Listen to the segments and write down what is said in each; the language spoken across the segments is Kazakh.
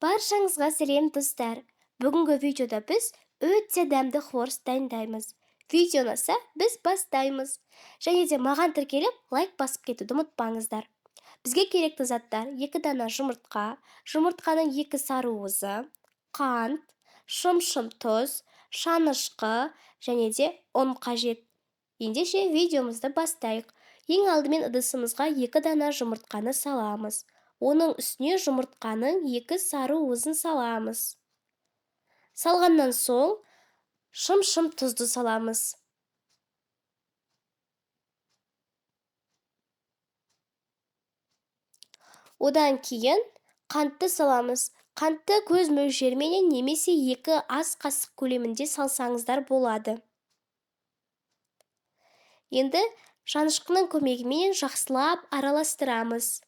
Баршаңызға сәлем, достар! Бүгінгі видеода біз өте дәмді хворост дайындаймыз. Видео ұнаса, біз бастаймыз. Және де маған тіркеліп, лайк басып кетуді ұмытпаңыздар. Бізге керекті заттар: 2 дана жұмыртқа, жұмыртқаның 2 сары уызы, қант, шым-шым тұз, шанышқы және де ұн қажет. Ендеше видеомызды бастайық. Ең алдымен ыдысымызға 2 дана жұмыртқаны саламыз. Оның үстіне жұмыртқаның 2 сары уызын саламыз. Салғаннан соң шым-шым тұзды саламыз. Одан кейін қантты саламыз. Қантты көз мөлшеріменен немесе 2 ас қасық көлемінде салсаңыздар болады. Енді шанышқының көмегімен жақсылап араластырамыз.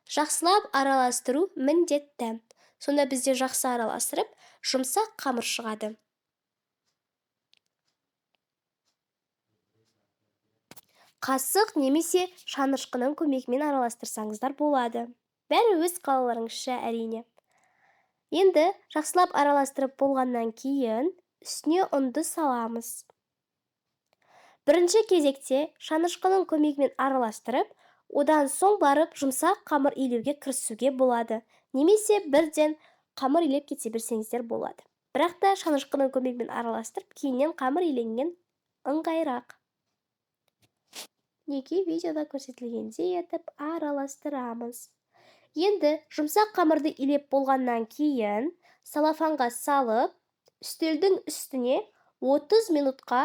Жақсылап араластыру міндетті. Сонда бізде жақсы араластырып, жұмсақ қамыр шығады. Қасық немесе шанышқының көмегімен араластырсаңыздар болады. Бәрі өз қалауларыңызша әрине. Енді жақсылап араластырып болғаннан кейін үстіне ұнды саламыз. Бірінші кезекте шанышқының көмегімен араластырып, одан соң барып жұмсақ қамыр илеуге кірісуге болады. Немесе бірден қамыр илеп кете берсеңіздер болады. Бірақ та шанышқының көмегімен араластырып, кейіннен қамыр иленген ыңғайырақ. Неге видеода көрсетілгендей етіп араластырамыз. Енді жұмсақ қамырды илеп болғаннан кейін салафанға салып, үстелдің үстіне 30 минутқа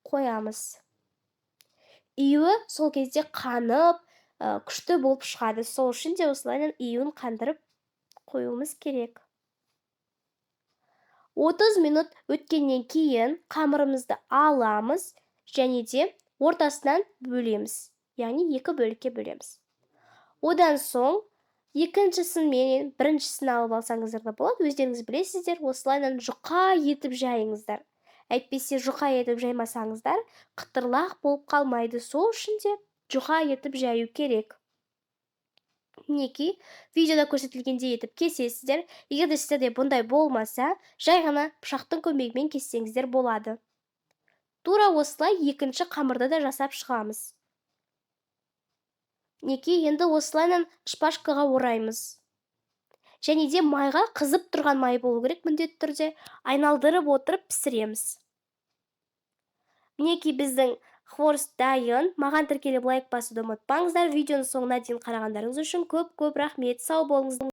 қоямыз. Июі сол кезде қанып, күшті болып шығады. Сол үшін де осылайынан июін қандырып қоюымыз керек. 30 минут өткеннен кейін қамырымызды аламыз және де ортасынан бөлеміз. Яғни екі бөлікке бөлеміз. Одан соң екіншісін менен біріншісін алып алсаңыздар да болады. Өздеріңіз білесіздер, осылайынан жұқа етіп жайыңыздар. Әйтпесе жұқа етіп жаймасаңыздар, қытырлақ болып қалмайды. Сол үшін де жұқа етіп жаю керек. Мінекей, видеода көрсетілгендей етіп кесесіздер. Егер де сіздерде бұндай болмаса, жай ғана пышақтың көмегімен кессеңіздер болады. Тура осылай екінші қамырды да жасап шығамыз. Мінекей, енді осылайынан шпажкаға ораймыз. Және де майға, қызып тұрған май болу керек міндетті түрде, айналдырып отырып пісіреміз. Мінекей, біздің хворост дайын. Маған тіркеліп лайк басуды ұмытпаңыздар. Видеоның соңына дейін қарағандарыңыз үшін көп-көп рахмет. Сау болыңыздар.